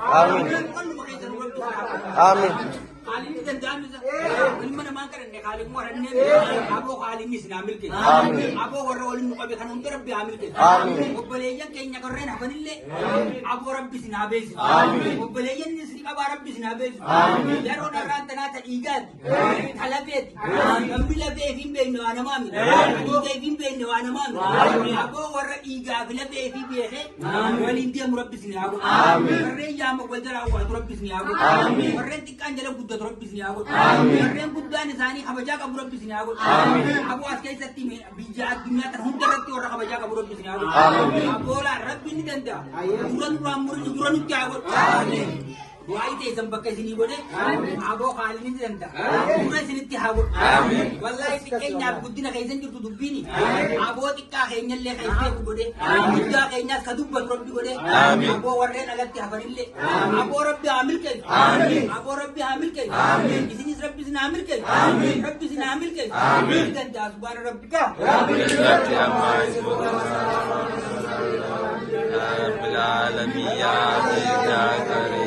Amiin. Wannuma keessa nu rabbi isin haa godhu. Amiin. Haalli danda'ame isa. Ilma namaan kadhanne haalli warannee aboo haalli isin haa milkeessu. Amiin. Aboo warra waliin nu qabe kan hunda rabbi haa milkeessu. Amiin. Obboleeyyan keenya warreen hafanillee aboo rabbi isin haa beeksisu. Amiin. Obboleeyyan isin qabaa rabbi isin haa beeksisu. Amiin. Yeroo dharraan tanaa ta dhiigaati. Ta lafeeti. Namni lafee fi hin beekne waa namaa miti. Dhiiga fi hin beekne waa namaa miti. Aboo warra dhiigaa fi lafee fi beekee waliin deemu rabbi isin haa godhu. Warreen yaama wal jalaa awwaatu rabbi isin haa godhu. Warreen xiqqaan jala guddatu rabbi isin haa godhu. Warreen guddaan isaanii kabajaa qabu rabbi isin haa godhu. Aboo as keessatti biyya addunyaa tan hunda irratti warra kabajaa qabu rabbi isin haa godhu. Aboolaan rabbi ni danda'a. Dura nurraan murni dura nutti haa godhu. Du'aayi teessan bakka isinii godhe aboo haalli ni danda'a. Dura isinitti haa godhu. Wallaahi xiqqeenyaaf guddina keessan jirtu dubbiini. Aboo xiqqaa keenyallee kan beeku godhe. Guddaa keenyaas ka dubbatu rabbi godhe. Aboo warreen alatti hafanillee. Aboo rabbi haa milkeessu. Aboo rabbi haa milkeessu. Isinis rabbi isin haa milkeessu. Rabbi isin haa milkeessu. Ni danda'a subhaana rabbika. رب العالمين يا عزيز يا كريم.